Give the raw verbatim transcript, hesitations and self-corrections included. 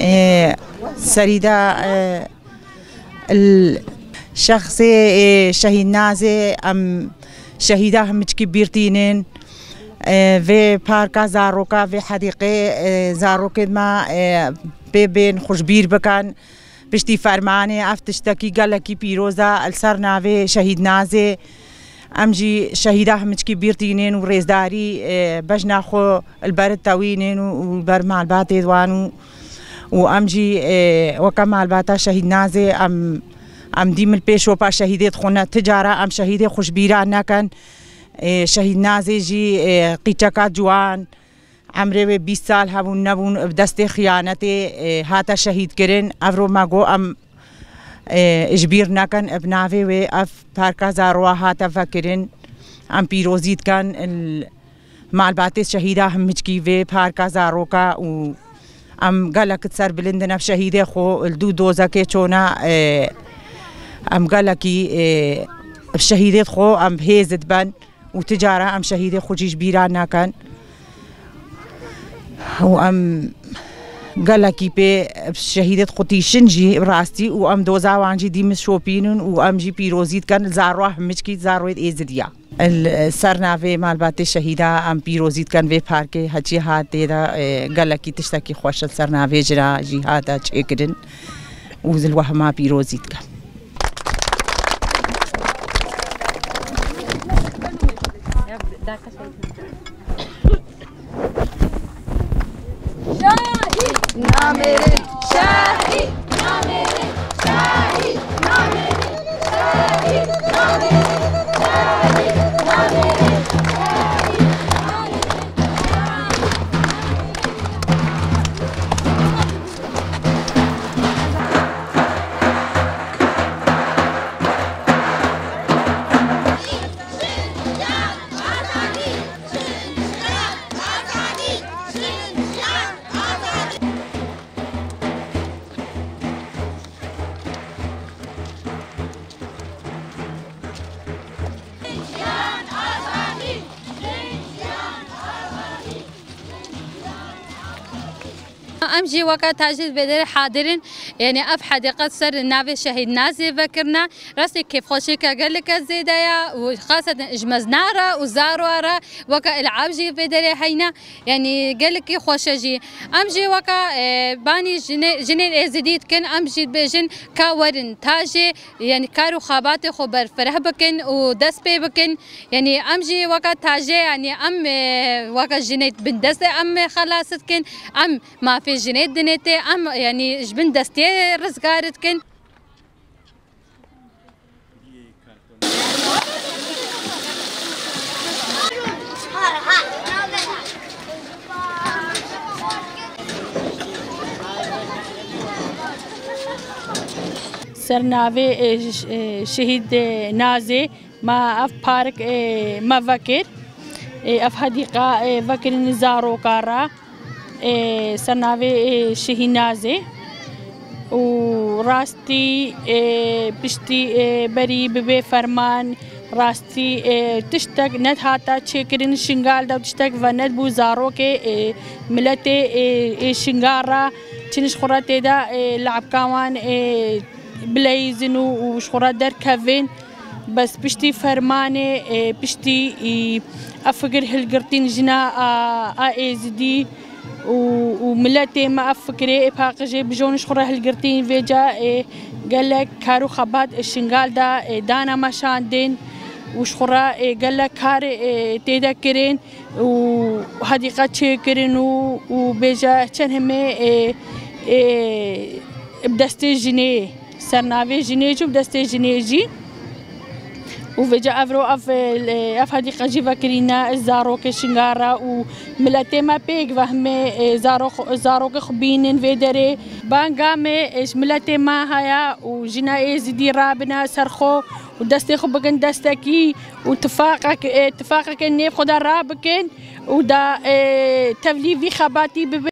Ê, serî de, ê, li şexsê, ê, şehîd Nazê em şehîda himiçkî bîr tînin. Ê, vê parka zaroka, vê hedîqê, ê, zarokên me, ê, pê bên xwe ji bîr bikin. Piştî fermanê ev tiştekî gelekî pîroz e, li ser navê şehîd Nazê. Em jî şehîda himiçkî bîr tînin û rêzdarî, e, bejna xwe li ber tewînin û, û li ber malbatê wan û, û em jî, e, weke malbata şehîd Nazê em, em dîm li pêş şopa şehîdê dixwine. Ti cara em şehîdê xwe ji bîra nekin. E, şehîd Nazê jî, e, qîçeka ciwan, emrê wê bîst sal hebûn nebûn, bi destê xiyanetê, e, hate şehîdkirin. Evro me got em, e, ji bîr nekin, bi navê wê ev parka zaroka hate vekirin. Em pîrozî dikin, l-, malbatê şehîda himiçkî vê parka zaroka û em gelek serbilind in ev şehîdê xwe li dû dozekê çona, e, em gelekî, e, şehîdê xwe em hêz dibin. û ti cara em şehîdê xwe jî ji bîra nakin. Û em gelekî pê şehîdê xwe tîşin jî rastî û em doza wan jî dîm şopînin û em jî pîrozî dikin li zaroa himiçkî, zaroyê Êzidiya. Li ser navê malbatê şehîda em pîrozî dikin vê parkê, heçî hat tê de, e, gelekî tiştekî xweş li ser navê jina jî hate çêkirin û zil wehma pîrozî dikin. Em jî weke tacî vê derê hadir in. Yanî ev hedîqet ser navê Şehîd Nazê vekirine. Rastî kêfxweşîke geleke zêde ye û xaseten ji mezna re û zaroa re weke Îl'ab jî vê derê heyne. Yanî gelekî xweş e jî. Em jî weke, e, banî jinê-, jinên Êzidî dikin, em jî dibêjin ka werin tajê, yanî kar û xebatê xwe berfireh bikin û dest pê bikin. Yanî em jî weke tajê, yanî em, e, weke jinê bindest e, em xelas dikin, em mafê jinê dinê tê, em, yanî ji bin destê rizgar dikin. Ser navê, e, ş-, e, Şehîd, e, Nazê, me ev park, e, me vekir. E, ev hedîqa, e, vekirin zaroka re. E, ser navê, e, Şehîd Nazê. Û rastî, e, piştî, e, berî bi vê ferman, rastî, e, tiştek nedihata çêkirin Şingal de û tiştek venedibû zarokê, e, miletê, e, ê Şingal re çin ji xwe re tê de, e, le'bka wan, e, bileyîzin û, û ji xwe re derkevin. Bes piştî fermanê, e, piştî, e, ev fikir hilgirtîn jina a, a Êzidî û, û miletê me ev fikirê ê paqijê bijon ji xwe re hilgirtîn vêca, e, gelek kar û xebat, e, Şingal de, e, dane meşandin û ji xwe re, e, gelek kar, e, tê de kirin û hedîqet çêkirin û, û bêje çend hemê, e, e, bi destê jinê. Ser navê jinê jî û bi destê jinê jî. Û vêca evro ev, e, ev hedîqe jî vekirîne zarokê Şingal re û miletê me pêk ve hemê, e, zarok-, zarokê xwe bînin vê derê. Banga me, e, ji miletê me heye û jina Êzidî rabine ser xwe û destê xwe bikin destekî û tifaqek, e, tifaqeke nêv xwe de rabikin û da, e, tevlî vî xebatî bibe.